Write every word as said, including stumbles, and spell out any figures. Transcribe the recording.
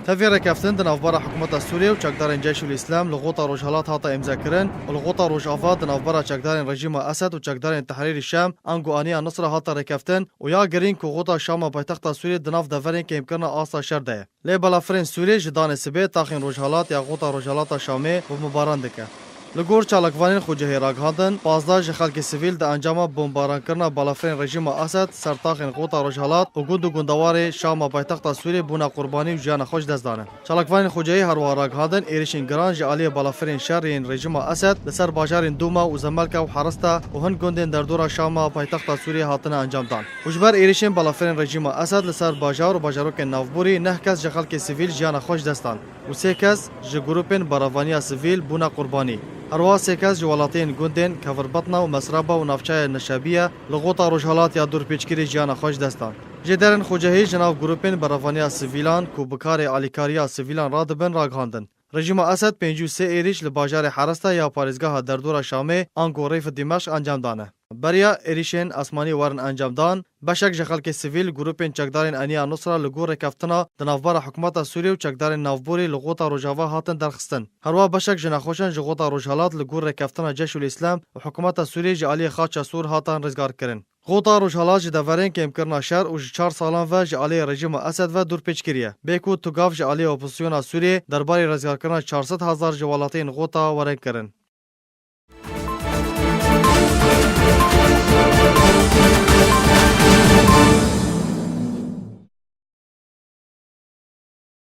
Tevî rêkeftin di navbera hikûmeta Sûriyê û çekdarên Ceyşul Îslam li Xota Rojhilat hate îmzekirin û li Xota Rojava di navbera çekdarên rejîma Esed û çekdarên Tehrîrî Şam ango Aniya Nusra hate rêkeftin û ya girîng ku Xota Şam a paytexta Sûriyê di nav deverên kêmkirina asta şer de ye. Lê balafirên Sûriyê ji danê sibê taxên Rojhilat ya Xota Rojhilata Şamê bombebaran dike. Li gor çalakvanên xucehî ragihandin, pazdeh ji xelkê sivîl di encama bombarankirina balafirên rejîma Esed ser taxên Xota Rojhilat û gund û gundewarê Şama paytexta Sûriyê bûne qurbanî û jiyana xwe ji dest dane. Çalakvanên xucehî her wiha ragihandin, êrişên giran ji aliyê balafirên şer yên rejîma Esed li ser bajarên Dûma û Zemelka û Herista û hin gundên derdora Şama paytexta Sûriyê hatine encamdan. Û ji ber êrişên balafirên rejîma Esed li ser bajar û bajarokên navborî neh kes ji xelkê sivîl jiyana xwe ji dest dan û sê kes ji grûpên berevaniya sivîl bûne qurbanî. Her wiha sê kes ji welatiyên gundên Kevirbetna û Mesraba û navçeya Neşebiye li Xota Rojhilat ya dûrpêçkirî jiyana xwe ji dest dan. Jêderên xucehî ji nav grûpên berevaniya sivîlan ku bi karê alîkariya sivîlan radibin ragihandin. Rejîma Esed pêncî û sê êrîş li bajarê Heresta ya parêzgeha derdora Şamê ango Rêf Dîmeşq encam dane. Beriya êrîşên esmanî werin encamdan, beşek ji xelkê sivîl, grûpên çekdarên Eniya Nusra li gor rêkeftina di navbera hikûmeta Sûriyê û çekdarên navborî li Xota Rojava hatin derxistin. Herwiha beşek ji nexweşan ji Xota Rojhilat li gor rêkeftina Ceşul Îslam û hikûmeta Sûriyê ji aliyê Xaça Sûr hatan rizgarkirin. Xota Rojhilat ji deverên kêmkirina şer û ji çar salan ve ji aliyê rejîma Esed ve dûrpêç kiriye. Bê ku tu gav ji aliyê opozisyona Sûriyê derbarê rizgarkirina çar sed hezar ji welatiyên Xota werin kirin.